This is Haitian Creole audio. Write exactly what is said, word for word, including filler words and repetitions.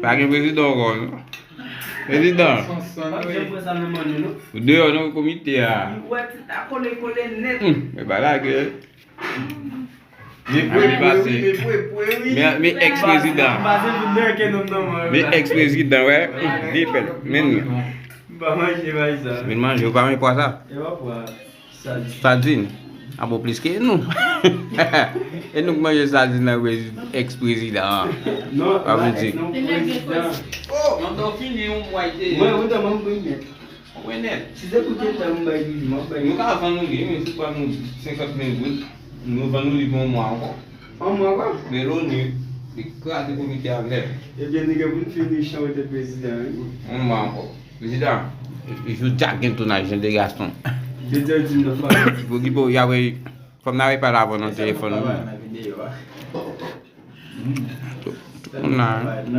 Pa gen prezidan ankò, non. Prezidan. Pa janm pran sa nan men nou, non. Ou deyò nan komite a. Ou wè ti ta kole kole nèt. Hmm, men pa lage. Men pwe pwe wi, men pwe pwe wi. Men, men ex prezidan. Men ex prezidan, wè. Vye pèl. Men nou. M pa manje bay sa. Men manje, ou pa manje pwa sa? E pa pwa. Sadin. Sadin. A bon, plis ke nou. E nou k manje sadin nan ex prezidan an. Non, pa ex non, prezidan. Oh, mwen ta fini yon mwa ite. Mwen, mwen ta mwen mwen nèt. Mwen nèt. Si se pou te tan m bay li, m ap bay li. Nou ka vann nou li, men si pran nou senkant mil goud, nou vann nou li pou yon mwa ankò. Yon mwa ankò? Men loni, li kraze komite a nèt. Ebyen, nou gen pou n fini chan wete prezidan, wi. Yon mwa ankò. Prezidan, jodi a gen tounaj, jan de gason. Jodi a di m nan fwa. Pou ki pou, y ap, fò m n ap pale avan nan telefòn, wi. Tout, tout moun la, wi.